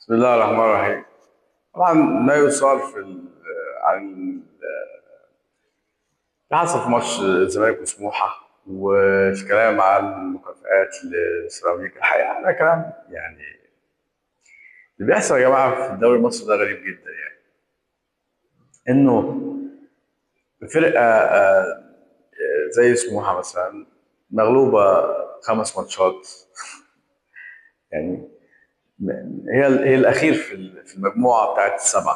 بسم الله الرحمن الرحيم. طبعا ما يصال في عن اللي حصل في ماتش الزمالك وسموحه والكلام عن مكافآت لسيراميكا، الحقيقة ده كلام يعني اللي بيحصل يا جماعة في الدوري المصري ده غريب جدا، يعني انه فرقه زي سموحه مثلا مغلوبه 5 ماتشات، يعني هي الاخير في المجموعة بتاعت ال7،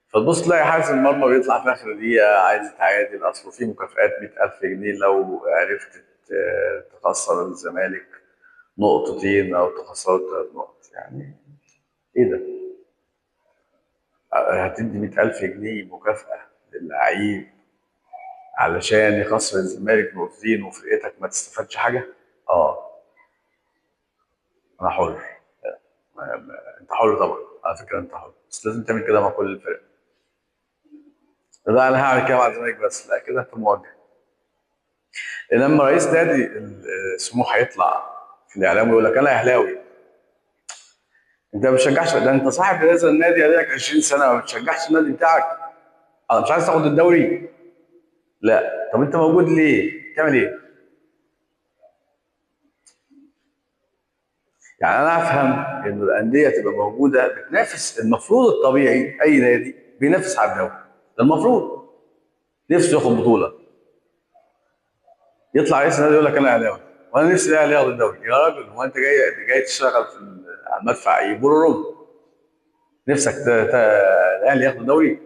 فتبص تلاقي حارس المرمى بيطلع في اخر دقيقة عايز يتعادل، اصله في مكافآت 100,000 جنيه لو عرفت تخسر الزمالك نقطتين او تخسره 3 نقط. يعني ايه ده؟ هتدي 100,000 جنيه مكافأة للعيب علشان يخسر الزمالك نقطتين وفرقتك ما تستفادش حاجة؟ انا حر، انت حر طبعا، على فكرة انت حر، بس لازم تعمل كده مع كل الفرق. لا انا هعمل كده مع الزمالك بس، لا كده انت مواجهة. لما رئيس نادي سموحه يطلع في الاعلام ويقول لك انا اهلاوي، انت ما بتشجعش، ده انت صاحب هذا النادي عليك 20 سنة ما بتشجعش النادي بتاعك، انا مش عايز تاخد الدوري، لا طب انت موجود ليه؟ تعمل ايه؟ يعني انا افهم ان الاندية تبقى موجودة بتنافس، المفروض الطبيعي اي نادي بينافس على الدوري، ده المفروض نفسه ياخد بطوله. يطلع رئيس النادي يقول لك انا اهلاوي وانا نفسي الاهلي ياخد الدوري، يا راجل هو انت جاي تشتغل في على المدفع ايه؟ بورورو نفسك الاهلي ياخد الدوري؟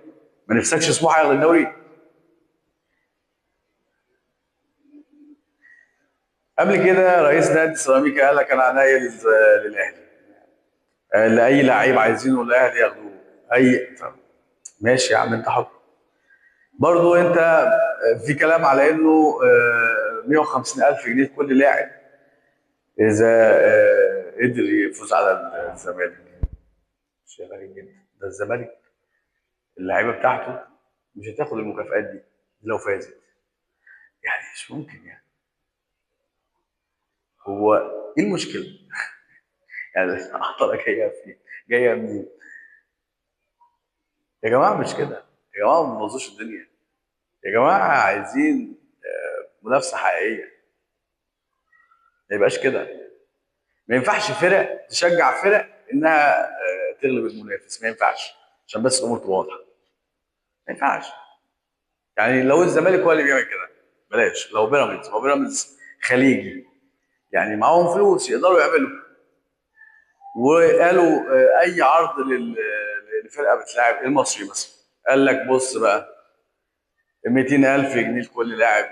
ما نفسكش سموحه ياخد الدوري؟ قبل كده رئيس نادي سيراميكا قال لك انا عينيا للاهلي، لاي لعيب عايزينه الاهلي ياخدوه، اي ماشي يا عم انت حر. برضو انت في كلام على انه 150,000 جنيه لكل لاعب اذا قدر يفوز على الزمالك. شيء غريب جدا، ده الزمالك اللعيبة بتاعته مش هتاخد المكافآت دي لو فازت، يعني مش ممكن. يعني هو ايه المشكلة؟ يعني العطلة جاية فين؟ جاية منين؟ يا جماعة مش كده، يا جماعة ما تبوظوش الدنيا، يا جماعة عايزين منافسه حقيقية، ما يبقاش كده. ما ينفعش فرق تشجع فرق انها تغلب المنافس، ما ينفعش، عشان بس الامور تبقى واضحة. ما ينفعش. يعني لو الزمالك هو اللي بيعمل كده بلاش، لو بيراميدز، هو بيراميدز خليجي يعني معاهم فلوس يقدروا يعملوا، وقالوا اي عرض للفرقة بتلاعب المصري مثلا، قال لك بص بقى 200,000 جنيه لكل لاعب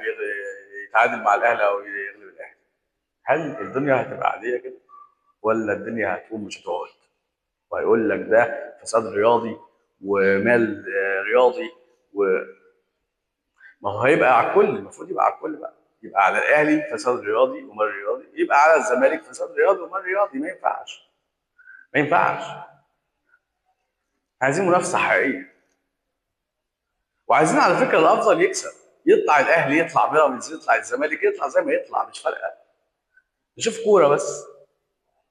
يتعادل مع الاهلي او يغلب الاهلي. هل الدنيا هتبقى عادية كده ولا الدنيا هتقوم مش هتقعد؟ وهيقول لك ده فساد رياضي ومال رياضي ما هو هيبقى على الكل، المفروض يبقى على الكل بقى، يبقى على الاهلي فساد رياضي ومال رياضي، يبقى على الزمالك فساد رياضي ومال رياضي. ما ينفعش، ما ينفعش. عايزين منافسه حقيقية، وعايزين على فكرة الافضل يكسب، يطلع الاهلي، يطلع بيراميدز، يطلع الزمالك، يطلع زي ما يطلع، مش فارقه، نشوف كورة بس.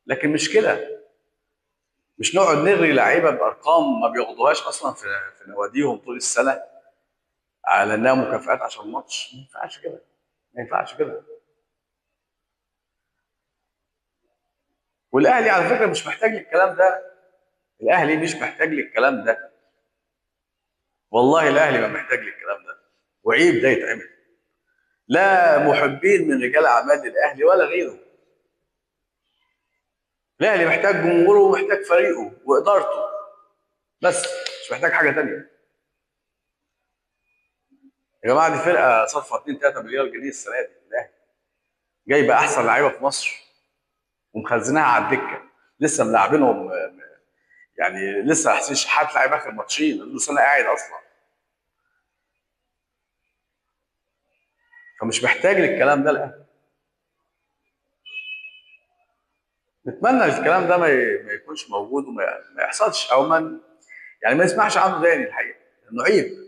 لكن مش كده، مش نقعد نغري لعيبة بارقام ما بياخدوهاش اصلا في نواديهم طول السنة على انها مكافآت عشان ماتش. ما ينفعش كده، ما ينفعش كده. والاهلي على فكرة مش محتاج للكلام ده، الاهلي مش محتاج للكلام ده، والله الاهلي ما محتاج للكلام ده، وعيب ده يتعمل. لا محبين من رجال اعمال للاهلي ولا غيره. الاهلي محتاج جمهوره ومحتاج فريقه وادارته بس، مش محتاج حاجة ثانية. يا جماعة دي فرقه صرفه 2-3 مليار جنيه السنة دي، الاهلي جايبه احسن لعيبة في مصر ومخزناها على الدكة، لسه ملاعبينهم، يعني لسه حسين شحات لعب اخر ماتشين، له سنة قاعد اصلا، فمش محتاج للكلام ده الاهلي. نتمنى الكلام ده ما يكونش موجود وما يحصلش، او ما يعني ما نسمعش عنه تاني الحقيقة، لانه عيب.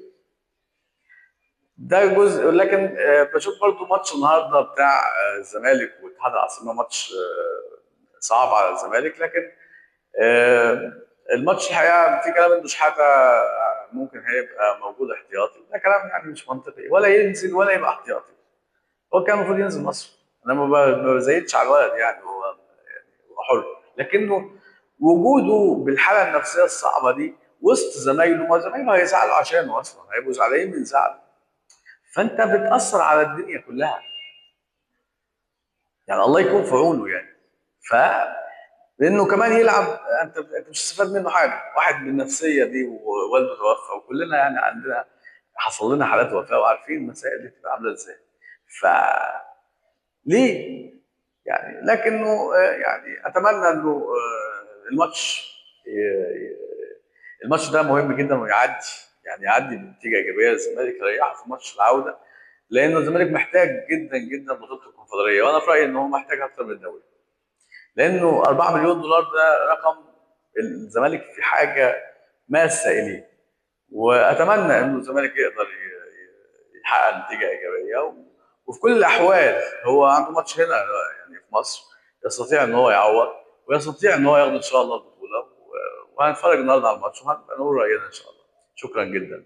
ده جزء. لكن بشوف برضو ماتش النهارده بتاع الزمالك واتحاد العاصمة، ماتش صعب على الزمالك، لكن الماتش الحقيقة في كلام انه شحاته ممكن هيبقى موجود احتياطي، ده كلام يعني مش منطقي، ولا ينزل ولا يبقى احتياطي. هو كان المفروض ينزل مصر، انا ما بزيدش على الولد يعني، هو يعني هو حر، لكنه وجوده بالحالة النفسية الصعبة دي وسط زمايله، ما زمايله هيزعلوا عشانه اصلا، هيبقوا زعلانين من زعله، فانت بتاثر على الدنيا كلها يعني، الله يكون في عونه يعني. ف لانه كمان يلعب، انت مش هتستفاد منه حاجة، واحد بالنفسيه دي ووالده توفى، وكلنا يعني عندنا حصل لنا حالات وفاه وعارفين المسائل دي بتبقى عامله ازاي. ف ليه؟ يعني لكنه يعني اتمنى انه الماتش ده مهم جدا ويعدي، يعني يعدي بنتيجة ايجابية للزمالك، يريحه في ماتش العودة، لانه الزمالك محتاج جدا جدا بطوله الكونفدراليه، وانا في رايي ان هو محتاج اكتر من الدوري، لانه 4 مليون دولار ده رقم الزمالك في حاجة ماسه اليه، واتمنى انه الزمالك يقدر يحقق نتيجة ايجابية. وفي كل الاحوال هو عنده ماتش هنا يعني في مصر، يستطيع ان هو يعوض ويستطيع ان هو ياخد ان شاء الله البطولة، وهنتفرج النهارده على الماتش وهنبقى نقول راينا ان شاء الله. شكرا جدا.